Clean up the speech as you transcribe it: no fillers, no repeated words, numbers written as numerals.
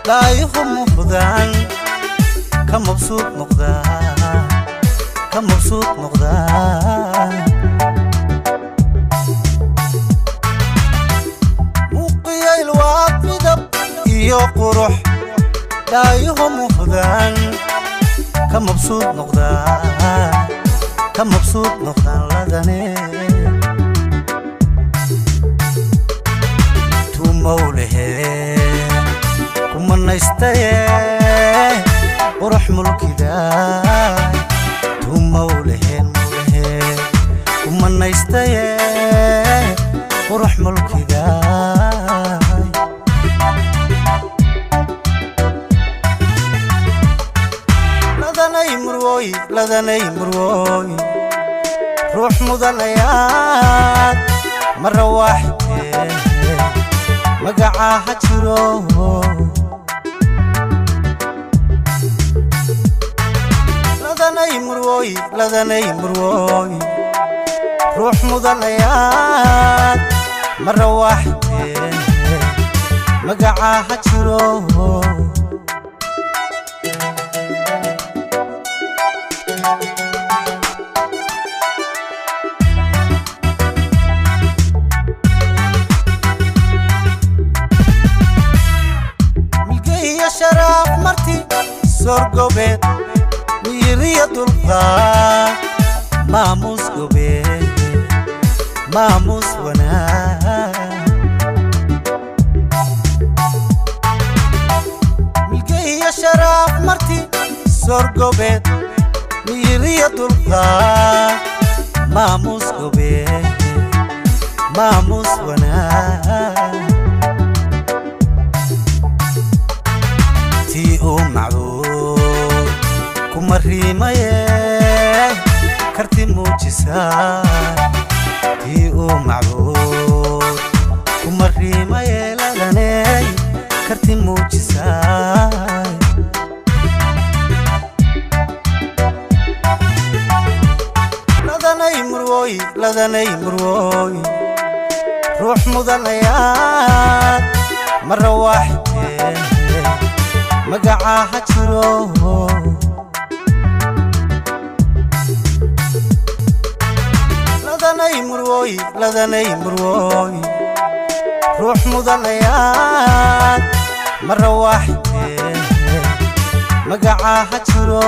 Dhaayuhu muuqdaan ka mabsuud noqdaa, ka mabsuud noqdaa. Muuqiyayl waa midab iyo qurux, dhaayuhu muuqdaan ka mabsuud noqdaa, ka mabsuud noqdaan ladane. Tumowlehe kumanaystaye qurux mulkidaay, tumowleheen mowlehe kumanaystaye qurux mulkidaay. Ladanay murwooy, ladanay murwooy, ruux mudanayaad marra waaxidee magacaa ha jiro. Ladanay murwooy, ladanay murwooy, ruux mudanayaad marra waaxidee magacaa ha jiro. Milge iyo sharaaf marti soorgobeed, miyiriyo dulqaad, maamuus gobeed, maamuus wanaag. Milge iyo sharaaf marti soorgobeed, miyiriyo dulqaad, maamuus gobeed, maamuus wanaag. Tii uu macbuud kuma riimaye karti muujisaa, tii uu macbuud kuma riimaye ladaney karti muujisaa. Ladanay murwooy, ladanay murwooy, ruux mudanayaad marra waaxidee magacaa ha jiro. Ladanay murwooy, ladanay murwooy, ruux mudanayaad marra waaxidee magacaa ha jiro.